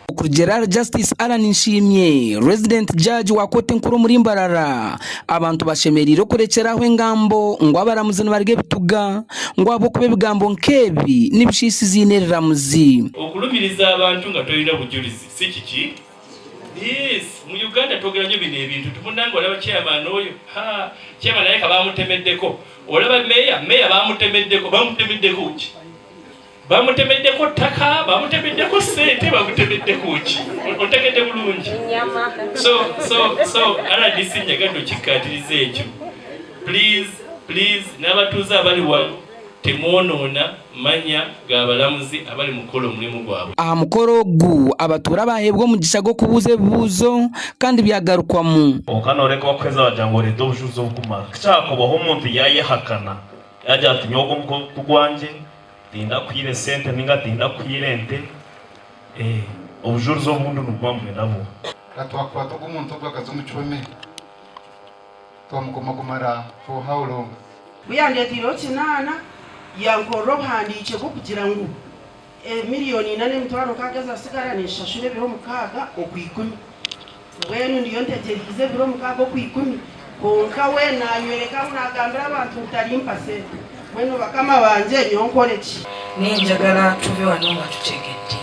Okurugiirira ahari Justice Allan Nshimye, Resident Judge wa kooti enkuru omuri Mbarara, abantu bashemereire okurekyera aho engambo ngu abaramuzi nibarya ebituga ngu ahabw'okuba ebigambo nk'ebi nibishiisa eiziina eriramuzi. Okulumiriza abantu nga tolina bujurizi si kiki? Yes, mu Uganda twogera nyo bino ebintu nti munange olaba chairman oyo haa chairman alabika bamutemeddeko, olaba mayor, mayor bamutemeddeko, bamutemeddeko ki? Bamutemeddeko ttaka, bamutemeddeko ssente, bamutemeddeko ki? Ontegedde bulungi? So, so, so RDC njagadde okikkaatiriza ekyo. Please, please, n'abatuuze abali wano temwonoona manya ga balamuzi abali mu kukola omulimu gwabwe. Aha mukoro ogu, abatuura baaheebwa omugisha gw'okubuuza ebibuuzo kandi byagarukwamu. Kwonka nooreka wakuheza wagira ngu oreete obujurizi obukumara. Ku kyakubaho omuntu yaayehakana yaagira ati nyowe ogu omukono ti gwangye, tindakuhaire sente nainga tindakuhaire ente, obujurizi obundi nibuba nibwenda buha? Ka twakukwata ogu omuntu ogu akaza omu kihome twamukoma kumara for how long? Ku yandeeteireho kinaana, yankorera obuhandiikye bw'okugira ngu emiriyooni ina n'emitwaro nkaaga ezatsigara ninshashura ebiro mukaaga okw'ikumi. Mbwenu ndiyo ntegyereize ebiro mukaaga okw'ikumi, kwonka we naanyoreka ngu naagambira abantu ngu tarimpa sente. Mbwenu bakama bangye, nyowe nkore ki? Naye njagala tuve wano nga tutegedde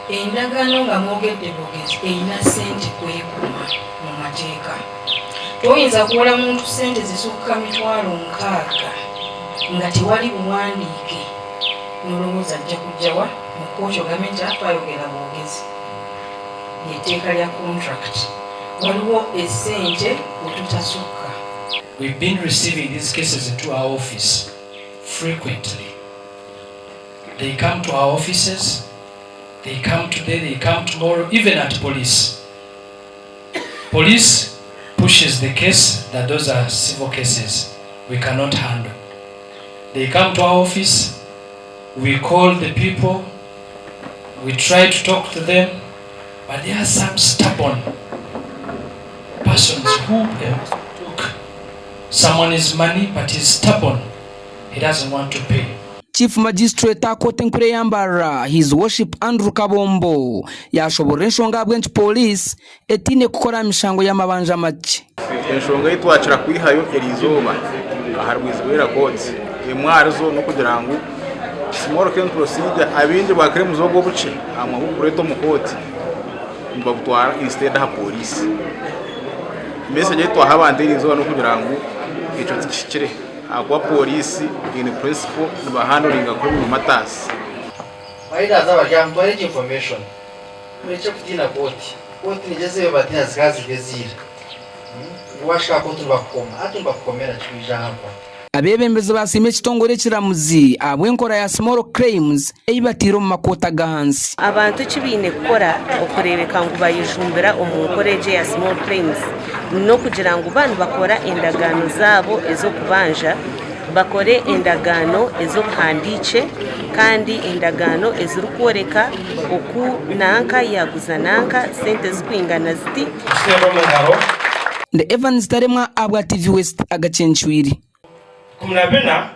endagaano nga mwogedde bwogezi erina ssente kwekoma mu mateeka. Toyinza kuwola muntu ssente zisukka mitwalo nkaaga nga tewali buwandiike nolowooza ajja kujja wa mu kkooti ogambe nti aa twayogera bwogezi. Ly'etteeka lya contract. Waliwo essente wetutasukka. We've been receiving these cases into our office frequently. They come to our offices, they come today, they come tomorrow, even at police. Police pushes the case that those are civil cases we cannot handle. They come to our office, we call the people, we try to talk to them, but there are some stubborn persons who took someone's money but is stubborn. He doesn't want to pay. Chief Magistrate aha kooti enkuru eya Mbarara, His Worship Andrew Kabombo yaashoboorora enshonga ahabw'enki pooriisi etaine kukora aha mishango y'amabanja makye. Enshonga ei twakira kwihayo eriizooba aha rwizi rw'era kooti emwe aharizo n'okugira ngu small claim procedure abaingi bwa claims obwo obukye aha mwanya gw'okubureeta omu kooti nibabutwara instead aha pooriisi. Message ei twaha abantu eriizooba n'okugira ngu ekyo tikihikire ahakuba pooriisi in principle nibahanduringa criminal matters. Riders abari aha mutware egi information murekye kutiina kooti, kooti nigyezeyo batiina zikaba ziri eziira washika aha kooti nibakukoma hati nibakukomera ki kwija aha nkwa. Abeebembezi baasiima ekitongore ekiramuzi ahabw'enkora ya Small Claims ei bataire omu makooti ag'ahansi. Abantu eki baine kukora okureebeka ngu bayejumbira omu nkora egi eya Small Claims n'okugira ngu baaba nibakora endagaano zaabo ez'okubanja, bakore endagaano ez'obuhandiikye kandi endagaano ezirikworeka oku nanka yaaguza nanka sente zirikwingana ziti. Ndi Evans Taremwa ahabwa TV West agacencwire. 14.